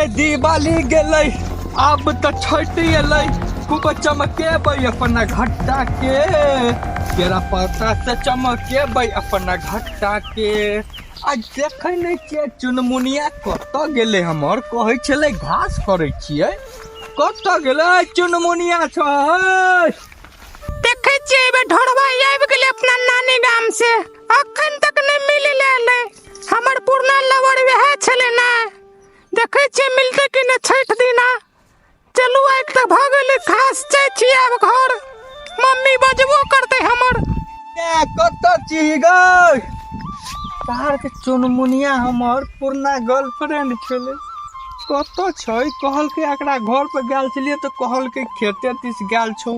गे दिवाली गेलै, आब तऽ छठि एलै, खूब चमकेबै अपना घट्टा के, केरा पत्ता से चमकेबै अपना घट्टा के। आ देखै नहि छियै चुनमुनिया कतऽ गेलै? हमर कहै छलै घास करै छियै, कतऽ गेलै चुनमुनिया? छै देखै छियै एहि बेर ढोरबा आबि गेलै अपना नानी गाम से, अखन तक नहि मिले ले एलै। हमर पुरना लवर वएह छलै ने, देखै छियै मिलतै कि नहि छठि दिना। चलू आइ तऽ भऽ गेलै घास, जाइ छी आब घर, मम्मी बजबो करतै हमर। ए, कतऽ छी गै? तार के चुनमुनिया हमर पुरना गर्लफ्रेंड छलै, कतऽ छै? कहलकै एकरा घर पर गेल छलियै तऽ कहलकै खेते दिस गेल छौ।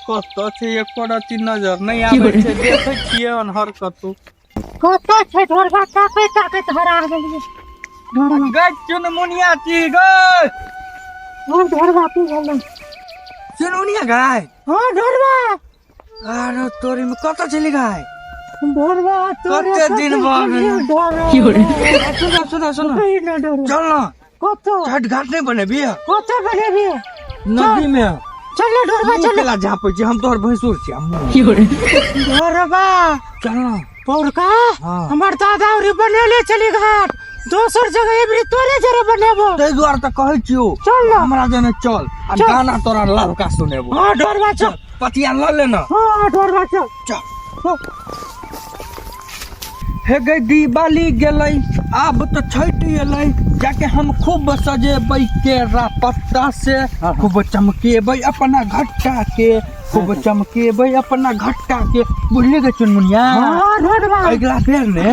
कतऽ छै? एको रत्ती नजर नहि आबै छै। देखै छियै अन्हर कतौ। कतऽ छै ढोरबा? ताकैत ताकैत हरा गेलियै ढोरबा। गै चुनमुनिया छी गै? हँ ढोरबा, की भेलै? चुनमुनिया गाय। हँ ढोरबा। अरे तोरी में, कतऽ छली गाय? ढोरबा तोरे। कते दिन भऽ गेल। गेल। सुनो सुनो सुनो। चल ना। कतऽ? छठ घाट नहीं बनेबी? कतऽ बनेबी? नदी में। चल ना ढोरबा, मुँह चल। केला झापै छी, हम तोहर भैंसुर छी, हम मुँह। ढोरबा। चल ना। पौरका। हाँ। हमर दादा उरी बनेले चली घाट दोसर जगह, एबरी तोरे जरे बनेबो। ताहि दुआरे तऽ कहै छियौ। चल ना। हमरा जने चल आ चल। गाना तोरा लवका सुनेबो। हाँ ढोरबा चल। पतिया लऽ ले ना। हाँ ढोरबा चल। चल। हे गई दिवाली गेलै, आब तऽ छठि एलै, जाके हम खूब सजेबै केरा पत्ता से, खूब चमकेबै अपना घट्टा के, खूब चमकेबै अपना घट्टा के। बुझली गे चुनमुनिया? हाँ ढोरबा। अगिला बेर ने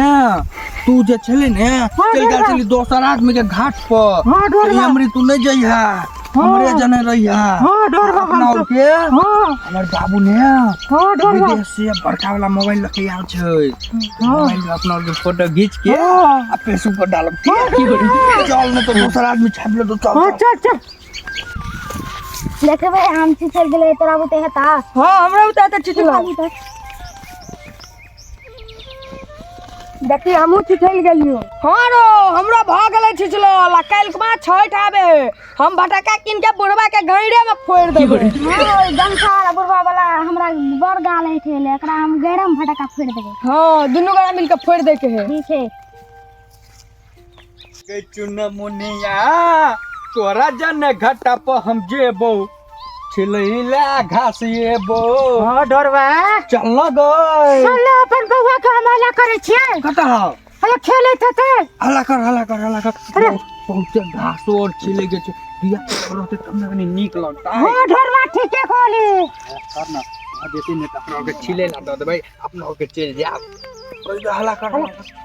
तू जे छली ने चलि गेल ढोरबा। छली दोसर आदमी के घाट पर। हाँ ढोरबा। हमरी तू नहि जइहा, हमरे जने रहिहा। हाँ ढोरबा। अपना हम और तो के हाँ। हमर बाबू ने हाँ ढोरबा। विदेश से बड़का वाला मोबाइल लके आयल छै। हाँ। मोबाइल में अपना और के फोटो घीच के हाँ। आ फेसबुक पर डालब। ठीक, चल, नहीं तो दोसर आदमी छाप लेतो। चल। हाँ। चल। चल चल। देखबै आम छिछल गेलै, तोरा बुते हेता? हाँ, हमरा बुते हेतै छिछलो। देखी, हमहूँ छिछल गेलियो। हाँ रो, हमरा भऽ गेलै छिछलो। ला काल्हि खुमा छठि आबे है, हम भटका कीन के बुढ़वा के गैरे में फोड़ि देबै। हाँ, ओहि गमछा वाला बुढ़वा वाला हमरा बड़ गाल ऐठेले, एकरा हम गैरे में फटका फोड़ि देबै। हाँ, दुनू गोरा मिल के फोड़ि दै के है। ठीक है। गे चुनमुनिया, तोरा जन घाटा पर हम जेबो, छिलैला घास एबो। हाँ ढोरबा। चल न गई। चल ना, अपन बउआ के हम हल्ला करै छियै। कतऽ हौ? हल्ला खेलैत हेतै। हल्ला कर, हल्ला कर, हल्ला कर। अरे। बहुते घास और छिले के छै, बिया रहते तब ने कनी नीक लगतै। हाँ ढोरबा, ठीके कहली। कर ना, आ जेतै ने तऽ अपना के छिले ला दऽ देबै, अपना के चलि जायब। ओहि हल्ला कर, हल्ला कर।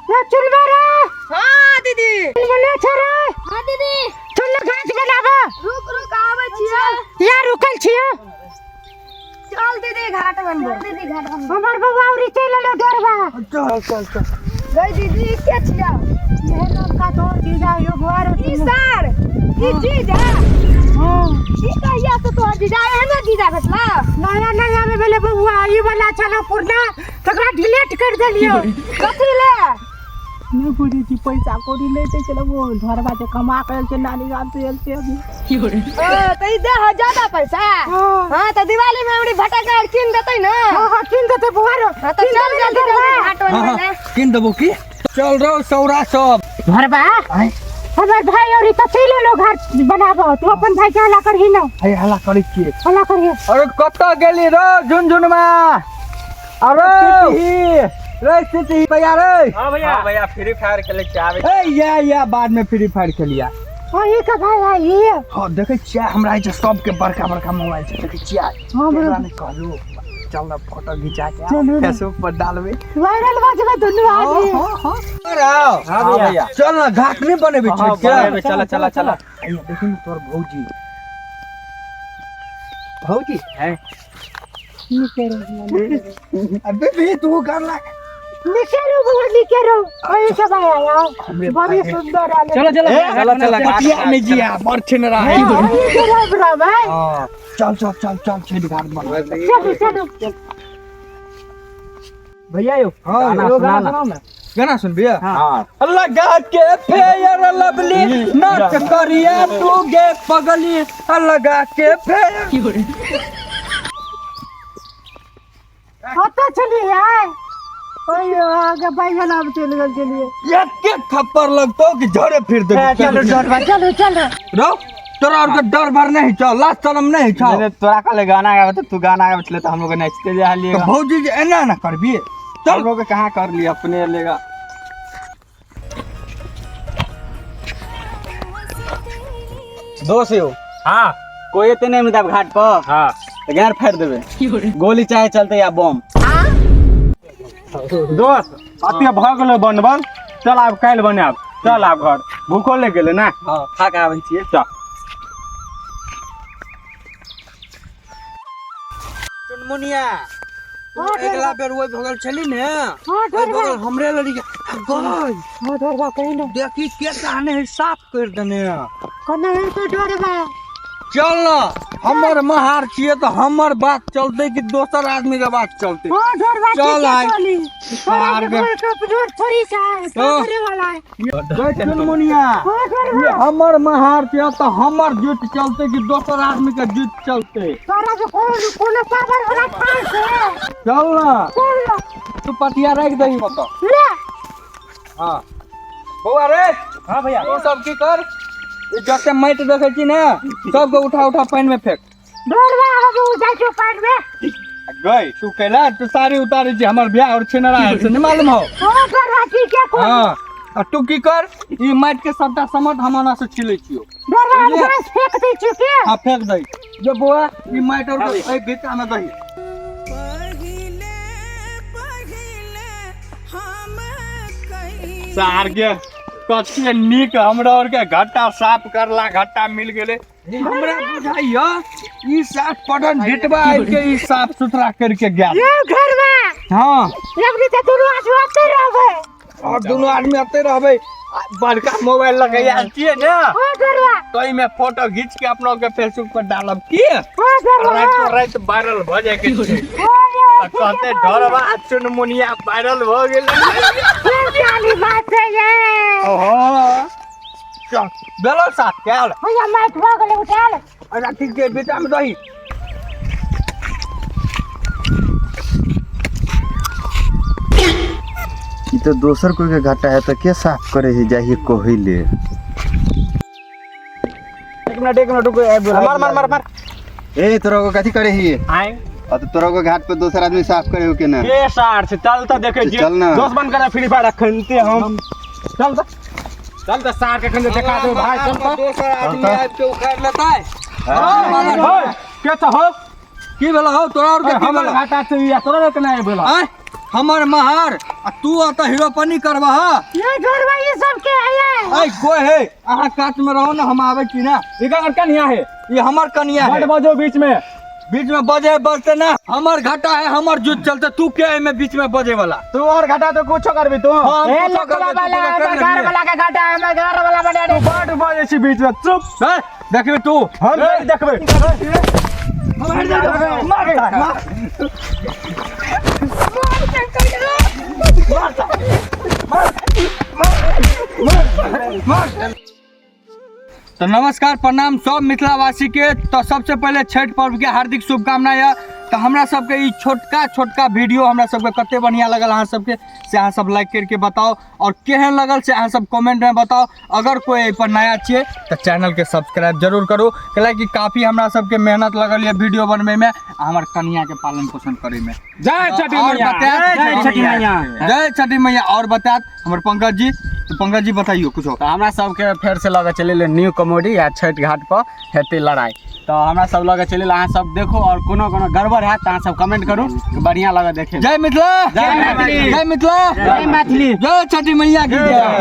ए चुनबा रे। हाँ दीदी। चुनबा छै रे। हाँ दीदी। चल ना घास बनाबा। रुक रुक, आबै छियै। या रुकल छियै। चल दीदी, घाट बनबो। दीदी, घाट बनबो। हमर बउआ उरी चलि एलो ढोरबा। चल चल चल। गई दीदी, के छियै? ये नवका तोहर जीजा यो घर। ई सर, ई जीजा? हाँ। ई कहिया से तोहर जीजा एहने जीजा भेटला? नया नया में भेलै बउआ, ई वाला छलो पुरना, तकरा डिलीट कर देलियो। कथी ले? नहि बुझै छी, पैसा कौड़ी नहि दै छलै ओ घरबा जे कमा के आयल छै, नानी गाम से आयल छै अभी। ओ तऽ ई दे है ज्यादा पैसा? हाँ। हाँ, तऽ दिवाली में हमरी भटका आर कीन देतै ने? हाँ हाँ, कीन देतै बउआ रो। हाँ तऽ चल जल्दी जल्दी घाट हाँ बनबै हाँ ले। कीन देबो की, चल रहो सौरा सब। घरबा। आय। हमर भाई और तऽ चलि एलो घर बनाबो, तू अपन भाई के हल्ला करही ना। अरे हल्ला करै छियै। हल्ला करही। अरे कतऽ गेली रो झुनझुनमा? अरे रे स्थिति भैया रे। हाँ भैया, हाँ भैया, फ्री फायर खेले के आवे। ए या बाद में फ्री फायर खेलिया। हाँ, ई के भाई है ई। हाँ, देखै छियै हमरा जे सबके बड़का बड़का मोबाइल छै, देखै छियै? हाँ, केकरा बरोबर। नहि कहलू, चल ना फोटो घिचा के चलू ना। फेसबुक पर डालबै। वायरल भऽ जेबै दुनू आदमी। हाँ हाँ, अरे आओ। हाँ भैया। चल ना, घाट नहीं बनेबै हाँ छठ के? बनेबै, चला चला चला। अइया देखी ने तोर भौजी, भौजी है। नीके रहो। अबे भी तू कर ला। नीके रहो बउआ, नीके रहो। अही के भाई आया। हमरे बड़ी भाई। सुंदर आले। चलो चलो चलो चलो। पटिया में जिया बड़ छिन रहा है। हाँ, अही के रहो बड़ा भाई। हाँ, चल चल चल चल, छठ घाट बनबै। चलू चलू। भैया यो हाँ, गाना सुना ना। गाना सुन भैया। हाँ। लगा के फेयर लवली नाच करिया तू गे पगली, लगा के फेयर। कतऽ छलियै आइ? ओयो आगे बैगन आब चलि गेल छलियै। एक एक थप्पड़ लगतो कि झरे फिर दे। चलू डरबा, चलू चलू। रो तोरा और के डर भर नहीं छौ, लाज शरम नहीं छौ। नहीं, तोरा कहले गाना गावे तो तू गाना गावे छले तो हम लोग नाचते जा लिए। तो भौजी जी एना ना करबी। चल हम लोग कहाँ कर लिए अपने लेगा। दोस्त यो। हाँ। कोई एते नहीं मिलता घाट पर। हाँ। तो गार फाड़ देबे, गोली चाहे चलते या बम। दोस्त अति भ गेलो बनबल, चल आब काल्हि बनायब। चल आब घर, भूखो लागि गेलै ना। हाँ, खा के आबै छियै। चल। चुनमुनिया, तू अगला बेर ओहि भगल छली ने, हाँ, ओहि डरबा। भगल हमरे लड़ी गई। हाँ, डरबा कहीं ना। देखी के कहानी है, साफ कर देने। कोना है तो डरबा। चल ना, हमर महार छियै तो हमर बात चलते कि दोसर आदमी के बात चलते। हाँ, डरबा चल ठीक है, आइ। चली। तोरा के मार कोई कमजोर थोड़ी सा है, हाँ। करे वाला है। गई चुनमुनिया, हाँ, डरबा। ये हमर महार छियै तो हमर जुट चलते कि दोसर आदमी के जुट चलते। तोरा के कोनो पावर वाला ठान से। चल ना। चल ना। तू पटिया रख दही मत। ले। हाँ। बौआ रे। हाँ भैया। तू सब की कर, ई जते माटि देखै छी ने सबके उठा उठा पानि में फेंक। डरबा हम जाइ छियौ पानि में। गई तू कैला तू साड़ी उतारै छी, हमर ब्याह और छिनरा है से नहीं मालूम हो। हाँ, डरबा ठीक है, कोई। हाँ, आ तू की कर, ई माटि के सबटा समट हम ओना से छिलै छियौ। डरबा हम बुझलियै? घास फेंक दै छियौ के? हाँ, फेंक दही। जो बौआ ई माटि और एहि भीतर में दही। सार के कते नीक हमरा और के घाटा साफ करला घाटा मिल गेलै। हमरा बुझाइया ई साफ पढ़न ढिटबा आबि के ई साफ सुथरा करके गेल। ये घरवा। हाँ। अबरी तऽ दुनू आदमी ओतै रहबै। और दुनू आदमी ओतै रहबै। आ बड़का मोबाइल लगैया छियै ने। हाँ, घरवा। तो एहिमे फोटो घीच के अपना के फेसबुक पर डालब की? हाँ, घरवा। राति राति वायरल भऽ जाय के छै। हाँ, आ कहते ढोरबा चुनमुनिया वायरल भऽ गेलै। फिर काली बात है ये। ओहो। चल, बेलो साथ कैल। भैया माइक भऽ गेलै उठाल। अच्छा ठीक छै, बेटा में दही। ई तो दोसर कोई के घाटा है तो के साफ करे है जाइए कोहिले। एक मिनट, एक मिनट रुको, मार मार मार मार। ए तोरा को कथी करे ही? आए। आ तो तोरा को घाट पे दोसर आदमी साफ करे हो के ना? के सार से चल तो देखे छियै। चल ना। दोस्त बन कर फ्री फायर अखनते हम। चल तो। चल तो सार के अखन देखा दे भाई, चल तो। दोसर आदमी आबि के उखाड़ि लेतै। हाँ, के तो हो? की भेलो हौ तोरा और के की हमर भेलो? घाटा से या तोरा के नहीं भेलो। आँय, हमर महार आ तू अतऽ हीरोपनी करबह? ये घरवा ई सब के है ये? ऐ कोई है, अहाँ कात में रहो ना, हम आबै छी ना। एकर कनिया है। ई हमर कनिया है। बड बजो बीच में। बीच में बजे बजते ना, हमर घाटा है, हमर जुट चलते, तू के एमे बीच में बजे वाला? तू और घाटा तो कुछो करबी तू। हाँ, हम ए, कुछो लकवा करबै, तू वाला, पूरा कर हमर घर लेबही। वाला के घाटा है, हमर घर वाला बना दे। तू बड बजे छी बीच में, चुप। ए, देखबी तू। हम नहीं देखबै। मार दे, मार दे, मार। तो नमस्कार, प्रणाम सब मिथिलावासी के। तो सबसे पहले छठ पर्व के हार्दिक शुभकामना यऽ। तो हमरा सबके ई छोटका छोटका वीडियो हमरा सबके कते बढ़िया लगल अहाँ सबके से अहाँ सब लाइक करके बताओ, और केहन लगल से अहाँ सब कमेंट में बताओ। अगर कोई एहि पर नया छियै तो चैनल के सब्सक्राइब जरूर करू, कैलाकि काफ़ी हमरा सबके मेहनत लगल यऽ वीडियो बनबै में आ हमर कनिया के पालन पोषण करै में। जय छठी और मैया। बतायत जय छठी मैया। जय छठी मैया। और बतायत हमर पंकज जी, तो पंकज जी बताइयो कुछो। तो हमरा सबके फेर से लगे चलि न्यू कॉमेडी या छठ घाट पर हेतै लड़ाई, तो हमरा सब लगे चलि, अहाँ सब देखो और कोनो कोनो गड़बड़ हैत तऽ अहाँ सब कमेंट करू, बढ़िया लगत देखे। जय मिथिला, जय मैथिली। जय मिथिला, जय मैथिली, जय छठी मैया की जय।